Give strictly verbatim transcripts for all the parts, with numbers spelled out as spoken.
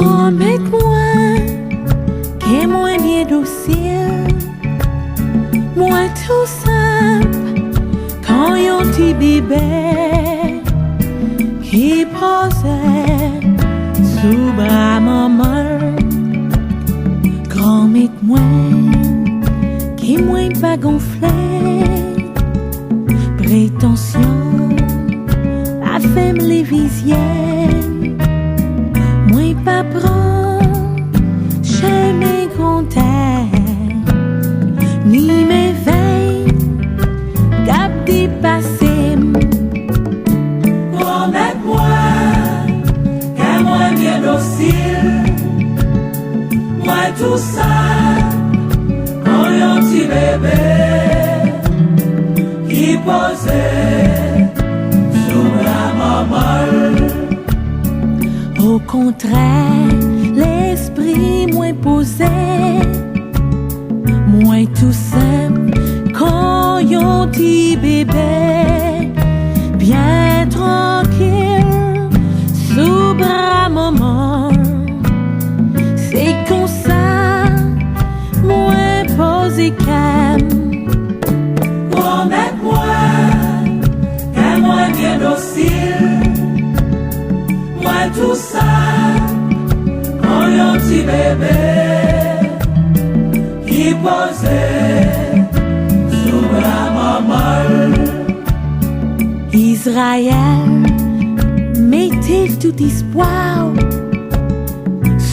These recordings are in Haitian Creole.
Granmèt mwen, ke mwen byen dosil, mwen tou senp kon yon ti bebe ki poze sou bra manman l. Granmèt mwen, ke mwen pa gonfle, pretansyon pa fè m leve zye m. Mwen pa pran chemen grandè, ni mevèy k ap depase m. Pwomèt mwen, kè mwen byen dosil, mwen tou senp kon yon ti bebe ki poze sou bra manman l. Okontrè, lespri mwen poze, mwen tou senp kon yon ti bebe, byen trankil sou bra manman. Se konsa mwen poze kè m. Pwomèt mwen, kè mwen byen dosil, mwen tou senp kon yon ti bebe ki poze sou bra manman l. Izrayèl, mete tout espwa w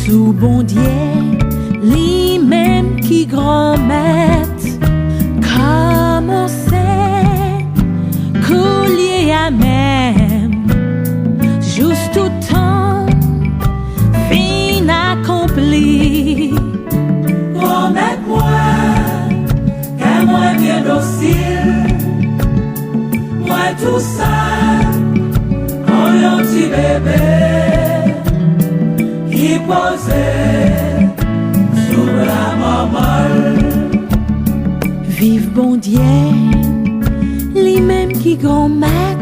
sou Bondye, li menm ki Granmèt. Kòmanse koulye a menm, jous tout tan fin akonpli. Pwomèt mwen, kè mwen byen dosil, mwen tou senp kon yon ti bebe ki poze sou bra manman l. Viv Bondye, li menm ki Granmèt.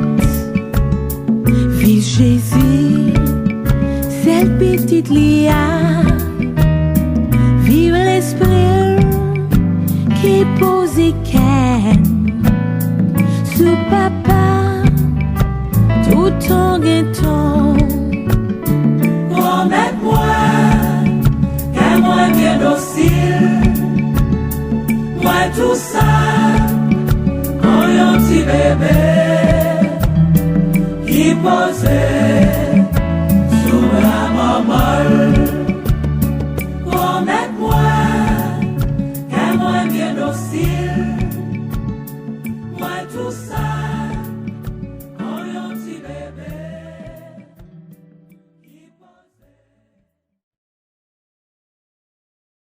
Viv Jezi, sèl pitit li a. Viv Lespri l ki poze kè n sou Papa toutan gen tan. Pwomèt mwen, kè mwen byen dosil, mwen tou senp kon yon ti bebe ki poze sou bra manman